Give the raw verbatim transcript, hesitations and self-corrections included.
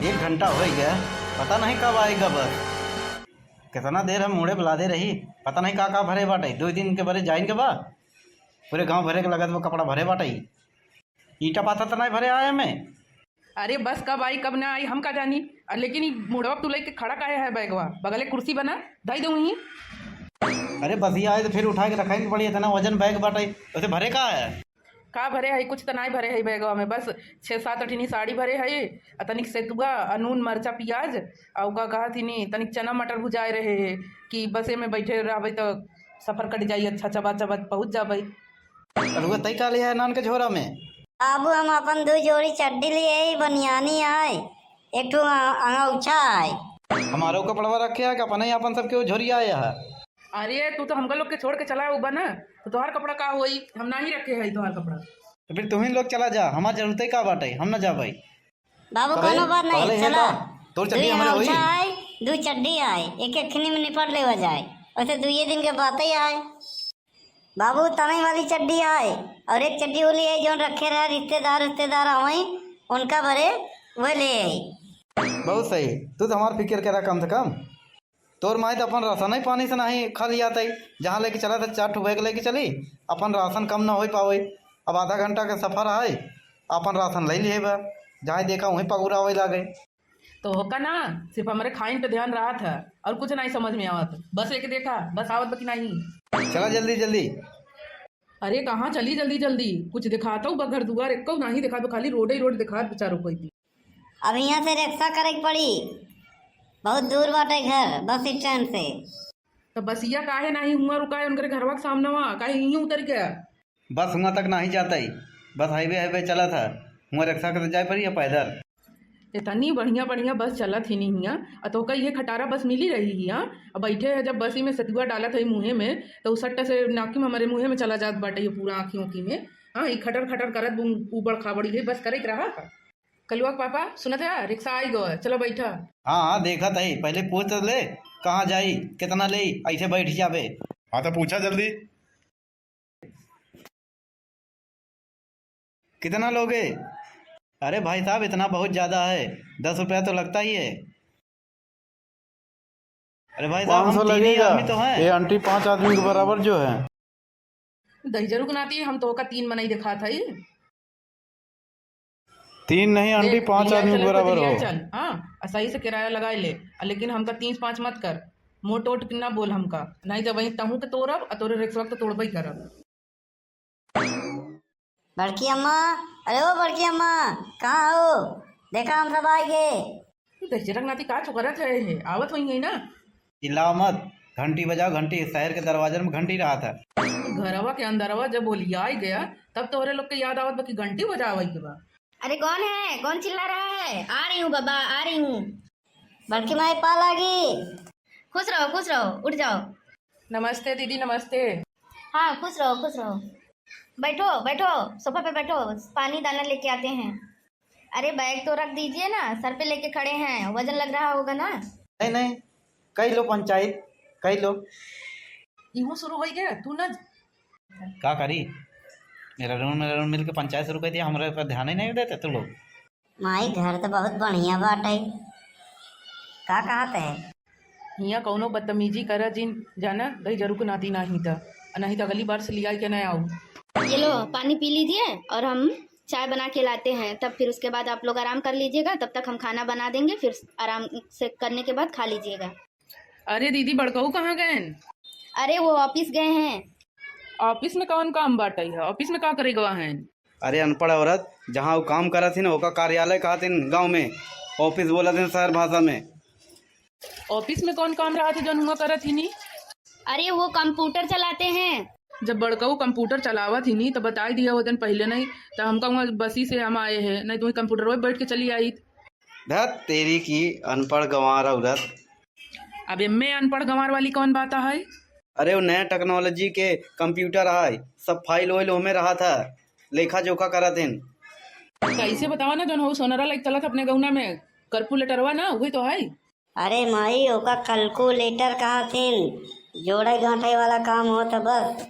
एक घंटा होइ गया, पता नहीं कब आएगा बस। कितना देर हम मुड़े बुलाते रही, पता नहीं का का भरे बाटे। दो दिन के बरे जाइन के बा, पूरे गांव भरे के लगत वो कपड़ा भरे बाटे। ईंटा पाथर त नहीं भरे आए में। अरे बस कब आई कब ना आई हम का जानी। अ, लेकिन ई मुड़वा तू लेके खड़ा काहे है बैगवा? बगले कुर्सी बना, धई दे वहीं। अरे बस ये आए तो फिर उठा के रखाई के पड़ी, इतना वजन बैग बाटे, उसे भरे का है? का भरे है? कुछ त नाई भरे है बैगवा में, बस छः सात अठिनी साड़ी भरे है, अ तनिक सेतुआ, अ नून मरचा पियाज, अ का कहा थी नी, तनिक चना मटर भुजाए रहे है कि बसे में बैठे रहबे तो सफर कट जाई, अच्छा चबा चबा पहुँच जाबे। रउआ तय का लिया है नान के झोरा में? बाबू, हम अपन दो जोड़ी चड्डी लिए ही, बनियानी आए, एक ठो अ-, अंगौछा आए। हमारो कपड़वा रखे है कि अपने ही अपन सबके झोरिया आए है? अरे, तू तो हमका लोग के छोड़ के चला उबा ना, तो तोहार कपड़ा का होई? हम ना ही रखे है तोहार कपड़ा। तो फिर तुम ही लोग चला जा, हमार जरूरत ही का बाटे, हम ना जाबे। बाबू, पहले, कोनो बात नहीं, पहले है चला। का? तोर चड्डी दुई हमारे होई? अंगौछा आए, दो चड्डी आए, एक एक खिनी में निपट लेवा जाए, वैसे दुइये दिन के बात ही आए। बाबू, तनई वाली चड्डी आए और एक चड्डी ओली है, जौन रखे रहे रिश्तेदार, रिश्तेदार आवई, उनका भरे वह ले आई। बहुत सही, तू तो हमार फिक्र करा कम से कम। तोर माई तो अपन राशन ही पानी से नहीं खा लिया तई, जहाँ लेके चला था चार ठो बैग लेके चली, अपन राशन कम ना हो पावे। अब आधा घंटा के सफर है, अपन राशन ले लिए बा, जहाँ देखा वहीं पगुरा आवे लागे। तो होका ना, सिर्फ हमरे खाइन पे ध्यान रहा था और कुछ नहीं समझ में आवत। बस एक देखा, बस आवत बा कि नहीं। चला जल्दी जल्दी। अरे कहाँ चली जल्दी जल्दी, कुछ दिखाता हूँ बा घर दुआर, एक्को नहीं दिखात बा, खाली रोडे ही रोड दिखात बेचारों को इतनी। अब यहाँ से रिक्शा करे के पड़ी, बहुत दूर बाटे घर बस स्टैंड से। तो बसिया काहे नहीं हुआ रुका है उनके घरवा के सामने, वहाँ काहे यहीं उतर गया? बस हुआं तक नाहीं जात ही, बस हाईवे, हाईवे चलत है। हुआं रिक्शा के तो जाए पड़ी या पैदल। इतनी बढ़िया बढ़िया बस चलत ही नहीं हियाँ, आ तोहका इहे खटारा बस मिली रही हियाँ। अब बैठे है जब बस ही में सतुआ डालत है मुँहे में, तो उ सट्ट से नाकी में हमारे मुँहे में चला जात बाटे ये पूरा आँखी ओखी में। हाँ, ई खटर खटर करत बु-, उबड़ खाबड़ इहे बस करे के रहा। कलुआ के पापा, सुनत है, रिक्शा आई गो है, चलो बैठा। हाँ, हाँ, देखत है, पहले पूछ तो ले, कहाँ जाई, कितना ले, ऐसे बैठ जाबे। हाँ, तो पूछा जल्दी। कितना लोगे? अरे भाई साहब, इतना बहुत ज्यादा है, दस रुपया तो लगता ही है। अरे भाई साहब, पाँच सौ हम तीन ही लगेगा। आदमी तो हैं। ये आंटी पाँच आदमी के बराबर जो है। दहिजरू के नाती हम तोहका तीन मनई देखात हई। तीन नहीं आंटी, देख, पाँच लिया आदमी चल, बराबर लिया हो। चल, हाँ, आ सही से किराया लगाए ले, आ लेकिन हमका तीन पाँच मत कर, मोट ओट ना बोल हमका, नहीं तो वहीं तहूँ के तोड़ब, आ तोरे रिक्शा के तो तोड़बे करब। बड़की अम्मा, अरे ओ बड़की अम्मा, कहाँ हो? देखा हम सब आए गए। तू दहिजरा के नाती का चुकरत है, है? आवत होइहैं ना? चिल्लावा मत, घंटी बजाओ घंटी, शहर के दरवाजन में घंटी रहत है। घरवा के अंदरवा जब ओलियाई गया, तब तोहरे लोग के याद आवत बा कि घंटी बजावे के बा। अरे कौन है, कौन चिल्ला रहा है? आ रही हूँ बाबा, आ रही हूँ। बड़की माई पा लागी। खुश रहो, खुश रहो, उठ जाओ। नमस्ते दीदी, नमस्ते। हाँ, खुश रहो, खुश रहो। बैठो, बैठो, सोफा पे बैठो, पानी दाना लेके आते हैं। अरे बैग तो रख दीजिए ना, सर पे लेके खड़े हैं, वजन लग रहा होगा ना। नहीं, नहीं, कई लो पंचायत, कई लो। इहू शुरू होइ गया, तू ना। का करी, मेहरारू मेहरारू मिल के पंचायत शुरू कर दिया, हमरे पर ध्यान ही नहीं देते तू लोग। माई, घर तो बहुत बढ़िया बाटे, का कहत है? हियाँ कौनो बदतमीजी करा जिन, जाना, दहिजरू के नाती नाही त, नहीं तो अगली बार से लिया के ना आऊ। ये लो, पानी पी लीजिए और हम चाय बना के लाते हैं, तब फिर उसके बाद आप लोग आराम कर लीजिएगा। तब तक हम खाना बना देंगे, फिर आराम से करने के बाद खा लीजिएगा। अरे दीदी, बड़कऊ कहाँ गए? अरे वो ऑफिस गए हैं। ऑफिस में कौन काम बाटे है? ऑफिस में का करे गवा हैं? अरे अनपढ़ औरत, जहाँ वो काम करत ही ना, ओका कार्यालय कहत ही गाँव में, ऑफिस बोलत ही शहर भाषा में। ऑफिस में कौन काम रहत है जौन हुआ करत ही नी? अरे वो कंप्यूटर चलाते हैं। जब बड़कऊ कंप्यूटर चलावत ही नी तो बताई दिया वो दिन पहले नहीं, तो हमका वहाँ बसी से हम आए हैं, नहीं तो वही कंप्यूटर पर बैठ के चली आई। धत तेरी की अनपढ़ गंवार औरत। अब एमे अनपढ़ गंवार वाली कौन बात है? अरे वो नया टेक्नोलॉजी के कंप्यूटर है, सब फाइल वाइल ओमे रहत है, लेखा जोखा करत हिन। कैसे बतावा ना, जौन हो सोनरा लाइक चलत अपने गौना में, कैलकुलेटरवा ना, वही तो है। अरे माई, ओका कैलकुलेटर कहत हिन, जोड़े घाटे वाला काम होत बस।